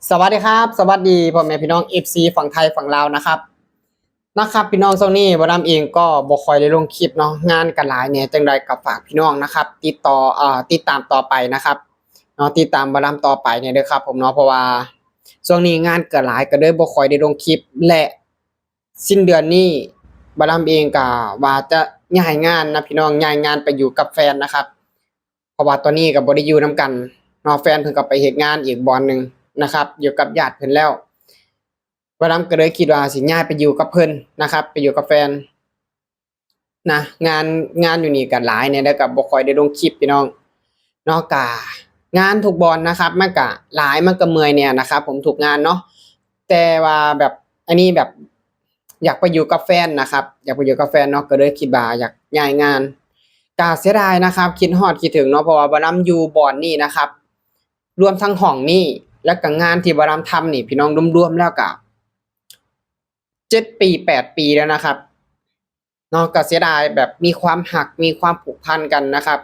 ສະຫວັດດີຄັບ ສະຫວັດດີພໍ່ແມ່ພີ່ນ້ອງ ເອັຟຊີ ຝັ່ງໄທຝັ່ງລາວນະຄັບ ນະຄັບພີ່ນ້ອງ. ຊ່ວງນີ້ບ່າວດຳເອງກໍບໍ່ຄ່ອຍໄດ້ລົງຄລິບເນາະ ງານກໍຫຼາຍແດ່ ຈັ່ງໃດກໍຝາກພີ່ນ້ອງນະຄັບ ຕິດຕໍ່ ເອີ ຕິດຕາມຕໍ່ໄປນະຄັບເນາະ ຕິດຕາມບ່າວດຳຕໍ່ໄປແດ່ເດີຄັບຜົມເນາະ. ເພາະວ່າຊ່ວງນີ້ງານກໍຫຼາຍ ກໍເລີຍບໍ່ຄ່ອຍໄດ້ລົງຄລິບ ແລະ ສິ້ນເດືອນນີ້ບ່າວດຳເອງກໍວ່າຈະຍ້າຍງານນະພີ່ນ້ອງ ຍ້າຍງານໄປຢູ່ກັບແຟນນະຄັບ ເພາະວ່າຕອນນີ້ກໍບໍ່ໄດ້ຢູ່ນຳກັນເນາະ ແຟນເພິ່ນກໍໄປເຮັດງານອີກບ່ອນໜຶ່ງນະຄັບ ຢູ່ກັບຍາດເພິ່ນແລ້ວ. ບ່າວດຳກໍເລີຍຄິດວ່າຊິຍ້າຍໄປຢູ່ກັບເພິ່ນນະຄັບ ໄປຢູ່ກັບແຟນນະ. ງານ ງານຢູ່ນີ້ກໍຫຼາຍແດ່ ແລ້ວກໍບໍ່ຄ່ອຍໄດ້ລົງຄລິບພີ່ນ້ອງເນາະ. ກະງານທຸກບ່ອນນະຄັບ ມັນກະຫຼາຍ ມັນກະເມື່ອຍແດ່ນະຄັບຜົມ ທຸກງານເນາະ. ແຕ່ວ່າແບບ ອັນນີ້ແບບ ຢາກໄປຢູ່ກັບແຟນນະຄັບ ຢາກໄປຢູ່ກັບແຟນເນາະ ກໍເລີຍຄິດວ່າຢາກຍ້າຍງານ. ກະເສຍດາຍນະຄັບ ຄິດຮອດຄິດເຖິງເນາະ ເພາະວ່າບ່າວດຳຢູ່ບ່ອນນີ້ນະຄັບ ລວມທັງຫ້ອງນີ້ ແລ້ວກໍງານທີ່ບ່າວດຳທຳນີ້ ພີ່ນ້ອງ ລວມໆແລ້ວກະເຈັດປີ ແປດປີແລ້ວນະຄັບເນາະ. ກໍເສຍດາຍ ແບບມີຄວາມຮັກ ມີຄວາມຜູກພັນກັນນະຄັບ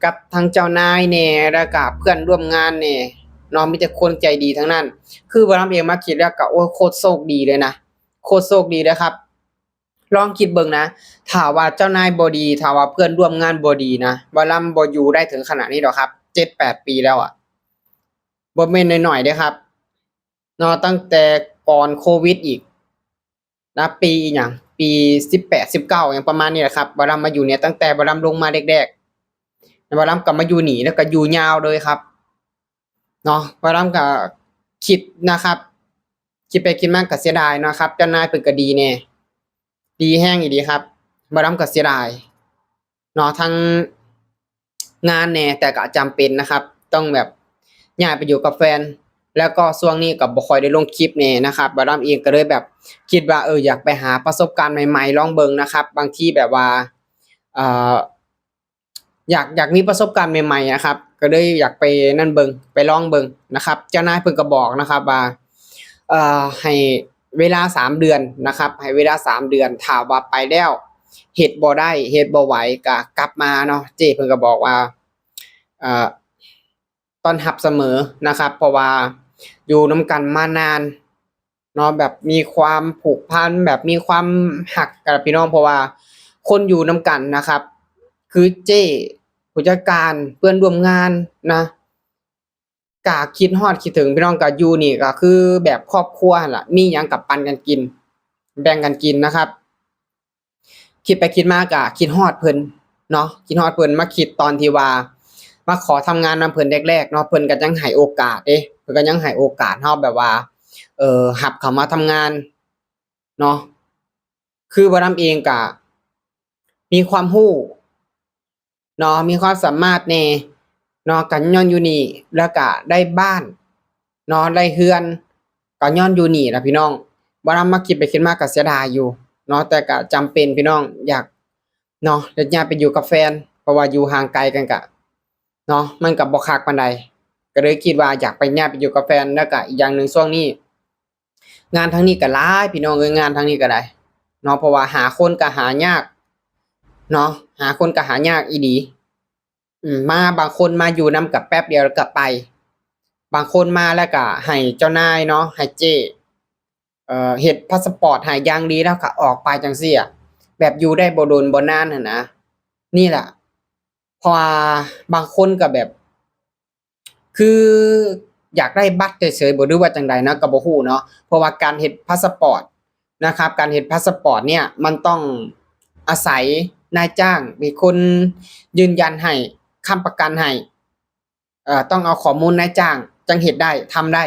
ກັບທັງເຈົ້ານາຍແດ່ ແລ້ວກະເພື່ອນຮ່ວມງານແດ່ເນາະ ມີແຕ່ຄົນໃຈດີທັງນັ້ນ. ຄືບ່າວດຳເອງມາຄິດແລ້ວກະ ໂອ້ຍ ໂຄດໂຊກດີເລີຍນະ ໂຄດໂຊກດີເລີຍຄັບ. ລອງຄິດເບິ່ງນະ ຖ້າວ່າເຈົ້ານາຍບໍ່ດີ ຖ້າວ່າເພື່ອນຮ່ວມງານບໍ່ດີນະ ບ່າວດຳບໍ່ຢູ່ໄດ້ເຖິງຂະໜາດນີ້ດອກຄັບ ເຈັດແປດປີແລ້ວອະ ບໍ່ແມ່ນໜ້ອຍໆເດ້ຄັບເນາະ. ຕັ້ງແຕ່ກ່ອນໂຄວິດອີກນະ ປີອີ່ຫຍັງ ປີສິບແປດ ສິບເກົ້າ ຫຍັງປະມານນີ້ແຫຼະຄັບ ບ່າວດຳມາຢູ່ນີ້ ຕັ້ງແຕ່ບ່າວດຳລົງມາແລກໆ ແລ້ວບ່າວດຳກໍມາຢູ່ນີ້ ແລ້ວກໍຢູ່ຍາວເລີຍຄັບເນາະ. ບ່າວດຳກໍຄິດນະຄັບ ຄິດໄປຄິດມາກໍເສຍດາຍເນາະຄັບ ເຈົ້ານາຍເພິ່ນກໍດີແດ່ ດີແຮງອີ່ຫຼີຄັບ. ບ່າວດຳກໍເສຍດາຍເນາະ ທັງງານແດ່ ແຕ່ກໍຈຳເປັນນະຄັບ ຕ້ອງແບບຍ້າຍໄປຢູ່ກັບແຟນ. ແລ້ວກໍຊ່ວງນີ້ກໍບໍ່ຄ່ອຍໄດ້ລົງຄລິບແດ່ນະຄັບ ບ່າວດຳເອງກໍເລີຍແບບຄິດວ່າ ເອີ ຢາກໄປຫາປະສົບການໃໝ່ໆລອງເບິ່ງນະຄັບ. ບາງທີແບບວ່າ ເອີ ຢາກ ຢາກມີປະສົບການໃໝ່ໆນະຄັບ ກໍເລີຍຢາກໄປນັ້ນເບິ່ງ ໄປລອງເບິ່ງນະຄັບ. ເຈົ້ານາຍເພິ່ນກໍບອກນະຄັບວ່າ ເອີ ໃຫ້ເວລາສາມເດືອນນະຄັບ ໃຫ້ເວລາສາມເດືອນ ຖ້າວ່າໄປແລ້ວເຮັດບໍ່ໄດ້ ເຮັດບໍ່ໄຫວ ກໍກັບມາເນາະ. ເຈ້ເພິ່ນກໍບອກວ່າ ເອີ ຕ້ອນຮັບສະເໝີນະຄັບ ເພາະວ່າຢູ່ນຳກັນມານານ ເນາະ ແບບມີຄວາມຜູກພັນ ແບບມີຄວາມຮັກກັນພີ່ນ້ອງ ເພາະວ່າຄົນຢູ່ນຳກັນນະຄັບ ຄືເຈ້ ຜູ້ຈັດການ ເພື່ອນຮ່ວມງານນະ ກະຄິດຮອດຄິດເຖິງພີ່ນ້ອງ. ກະຢູ່ນີ້ກະຄືແບບຄອບຄົວຫັ້ນລະ ມີຫຍັງກະປັນກັນກິນ ແບ່ງກັນກິນນະຄັບ. ຄິດໄປຄິດມາກະຄິດຮອດເພິ່ນເນາະ ຄິດຮອດເພິ່ນ ມາຄິດຕອນທີ່ວ່າມາຂໍທຳງານນຳເພິ່ນແລກໆເນາະ ເພິ່ນກໍຍັງໃຫ້ໂອກາດເດ້ ເພິ່ນກໍຍັງໃຫ້ໂອກາດເຮົາ ແບບວ່າ ເອີ ຮັບເຂົ້າມາທຳງານເນາະ. ຄືບ່າວດຳເອງກະມີຄວາມຮູ້ ເນາະ ມີຄວາມສາມາດແດ່ເນາະ ກໍຍ້ອນຢູ່ນີ້ ແລ້ວກໍໄດ້ບ້ານເນາະ ໄດ້ເຮືອນ ກໍຍ້ອນຢູ່ນີ້ລະພີ່ນ້ອງ. ບ່າວດຳມາຄິດໄປຄິດມາກໍເສຍດາຍຢູ່ເນາະ ແຕ່ກໍຈຳເປັນພີ່ນ້ອງ ຢາກເນາະ ໄດ້ຍ້າຍໄປຢູ່ກັບແຟນ ເພາະວ່າຢູ່ຫ່າງໄກກັນກະເນາະ ມັນກໍບໍ່ຄັກປານໃດ ກໍເລີຍຄິດວ່າຢາກໄປ ຍ້າຍໄປຢູ່ກັບແຟນ. ແລ້ວກໍອີກຢ່າງໜຶ່ງ ຊ່ວງນີ້ ງານທາງນີ້ກໍຫຼາຍພີ່ນ້ອງເອີຍ ງານທາງນີ້ກໍໄດ້ເນາະ ເພາະວ່າຫາຄົນກໍຫາຍາກເນາະ ຫາຄົນກໍຫາຍາກອີ່ຫຼີ. ອືມ ມາ ບາງຄົນມາຢູ່ນຳກໍແປັບດຽວແລ້ວກໍໄປ ບາງຄົນມາແລ້ວກໍໃຫ້ເຈົ້ານາຍເນາະ ໃຫ້ເຈ້ ເອີ ເຮັດພາສະປອດໃຫ້ຢ່າງດີ ແລ້ວກໍອອກໄປຈັ່ງຊີ້ອະ ແບບຢູ່ໄດ້ບໍ່ດົນບໍ່ນານຫັ້ນນະ. ນີ້ລະ ເພາະວ່າບາງຄົນກໍແບບ ຄືຢາກໄດ້ບັດເສີຍໆບໍ ຫຼືວ່າຈັ່ງໃດນະ ກໍບໍ່ຮູ້ເນາະ ເພາະວ່າການເຮັດພາສະປອດນະຄັບ ການເຮັດພາສະປອດເນີ້ຍ ມັນຕ້ອງອາໄສນາຍຈ້າງເປັນຄົນຢືນຢັນໃຫ້ ຄ້ຳປະກັນໃຫ້ ເອີ ຕ້ອງເອົາຂໍ້ມູນນາຍຈ້າງ ຈັ່ງເຮັດໄດ້ ທຳໄດ້.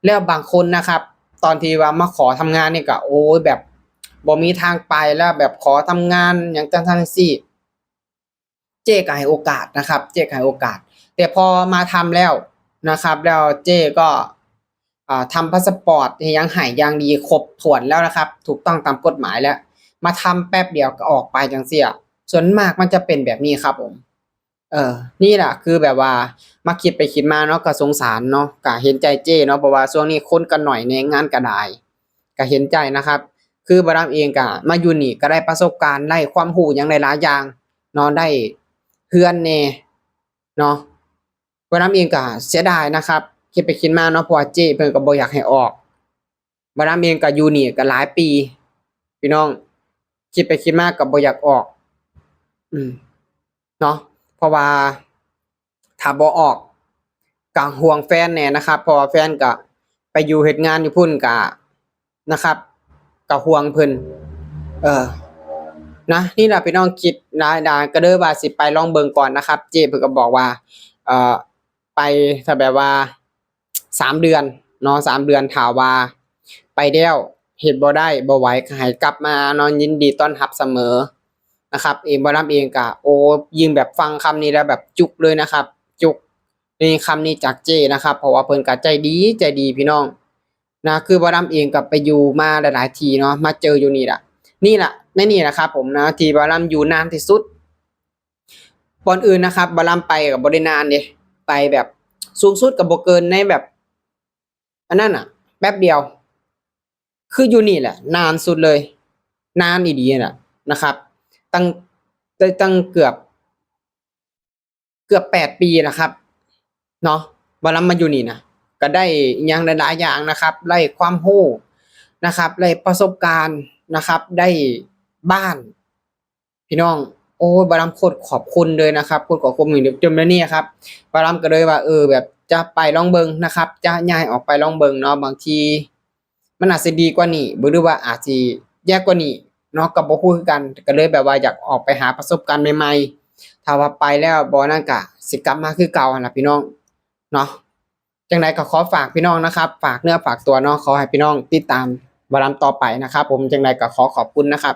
ແລ້ວບາງຄົນນະຄັບ ຕອນທີ່ວ່າມາຂໍທຳງານນີ້ກໍ ໂອ້ຍ ແບບບໍ່ມີທາງໄປ ແລ້ວແບບຂໍທຳງານຫຍັງຈັ່ງຊັ້ນຈັ່ງຊີ້ ເຈ້ກໍໃຫ້ໂອກາດນະຄັບ ເຈ້ກໍໃຫ້ໂອກາດ ແຕ່ພໍມາທຳແລ້ວນະຄັບ ແລ້ວເຈ້ກໍ ອ່າ ທຳພາສະປອດເຮັດຫຍັງໃຫ້ຢ່າງດີຄົບຖ້ວນແລ້ວນະຄັບ ຖືກຕ້ອງຕາມກົດໝາຍແລ້ວ ມາທຳແປັບດຽວກໍອອກໄປຈັ່ງຊີ້ອະ ສ່ວນມາກມັນຈະເປັນແບບນີ້ຄັບຜົມ. ເອີ ນີ້ລະ ຄືແບບວ່າມາຄິດໄປຄິດມາເນາະ ກໍສົງສານເນາະ ກໍເຫັນໃຈເຈ້ເນາະ ເພາະວ່າຊ່ວງນີ້ຄົນກໍໜ້ອຍແດ່ ງານກໍຫຼາຍ ກໍເຫັນໃຈນະຄັບ. ຄືບ່າວດຳເອງກໍມາຢູ່ນີ້ກໍໄດ້ປະສົບການ ໄດ້ຄວາມຮູ້ຫຍັງຫຼາຍໆຢ່າງເນາະ ໄດ້ເຮືອນແດ່ເນາະ. ບ່າວດຳເອງກໍເສຍດາຍນະຄັບ ຄິດໄປຄິດມາເນາະ ເພາະວ່າເຈ້ເພິ່ນກໍບໍ່ຢາກໃຫ້ອອກ. ບ່າວດຳເອງກໍຢູ່ນີ້ກໍຫຼາຍປີ ພີ່ນ້ອງ, ຄິດໄປຄິດມາກໍບໍ່ຢາກອອກ ອືມ ເນາະ ເພາະວ່າຖ້າບໍ່ອອກກໍຫ່ວງແຟນແດ່ນະຄັບ ເພາະວ່າແຟນກໍໄປຢູ່ເຮັດງານຢູ່ພຸ້ນ ກໍ ນະຄັບ ກໍຫ່ວງເພິ່ນ ເອີ ນະ ນີ້ລະພີ່ນ້ອງ ຄິດຫຼາຍດາ ກໍເລີຍວ່າຊິໄປລອງເບິ່ງກ່ອນນະຄັບ. ເຈ້ເພິ່ນກໍບອກວ່າ ເອີ ໄປ ຖ້າແບບວ່າ ສາມເດືອນເນາະ ສາມເດືອນ ຖ້າວ່າໄປແລ້ວເຮັດບໍ່ໄດ້ບໍ່ໄຫວ ກໍໃຫ້ກັບມາເນາະ ຍິນດີຕ້ອນຮັບສະເໝີນະຄັບ. ເອງ ບ່າວດຳເອງກະ ໂອ້ ຍິ່ງແບບຟັງຄຳນີ້ແລ້ວແບບຈຸກເລີຍນະຄັບ ຈຸກ ນີ້ ຄຳນີ້ຈາກເຈ້ນະຄັບ ເພາະວ່າເພິ່ນກະໃຈດີ ໃຈດີພີ່ນ້ອງນະ. ຄືບ່າວດຳເອງກະໄປຢູ່ມາຫຼາຍໆທີ່ເນາະ ມາເຈີຢູ່ນີ້ລະ ນີ້ລະ ໃນນີ້ລະຄັບຜົມນະ ທີ່ບ່າວດຳຢູ່ນານທີ່ສຸດ. ບ່ອນອື່ນນະຄັບ ບ່າວດຳໄປກໍບໍ່ໄດ້ນານເດ້ ໄປແບບສູງສຸດກໍບໍ່ເກີນໃນແບບ ອັນນັ້ນນະ ແປັບດຽວ. ຄືຢູ່ນີ້ແຫຼະນານສຸດເລີຍ ນານອີ່ຫຼີນະ ນະຄັບ ຕັ້ງ ໄດ້ຕັ້ງເກືອບ ເກືອບແປດປີລະຄັບເນາະ ບ່າວດຳມາຢູ່ນີ້ນະ ກໍໄດ້ອີ່ຫຍັງຫຼາຍໆຢ່າງນະຄັບ ໄດ້ຄວາມຮູ້ນະຄັບ ໄດ້ປະສົບການນະຄັບ ໄດ້ບ້ານ ພີ່ນ້ອງ. ໂອ້ຍ ບ່າວດຳໂຄດຂອບຄຸນເລີຍນະຄັບ ໂຄດຂອບຄຸນ ຈົນແບບນີ້ນະຄັບ ບ່າວດຳກໍເລີຍວ່າ ເອີ ແບບຈະໄປລອງເບິ່ງນະຄັບ ຈະຍ້າຍອອກໄປລອງເບິ່ງເນາະ ບາງທີມັນອາດຊິດີກວ່ານີ້ ຫຼືວ່າອາດຊິແຍ່ກວ່ານີ້ເນາະ ກໍບໍ່ຮູ້ຄືກັນ. ກໍເລີຍແບບວ່າຢາກອອກໄປຫາປະສົບການໃໝ່ໆ ຖ້າວ່າໄປແລ້ວບໍ່ນັ້ນກໍຊິກັບມາຄືເກົ່າຫັ້ນລະພີ່ນ້ອງເນາະ. ຈັ່ງໃດກໍຂໍຝາກພີ່ນ້ອງນະຄັບ ຝາກເນື້ອຝາກຕົວເນາະ ຂໍໃຫ້ພີ່ນ້ອງຕິດຕາມບ່າວດຳຕໍ່ໄປນະຄັບຜົມ. ຈັ່ງໃດກໍຂໍຂອບຄຸນນະຄັບ.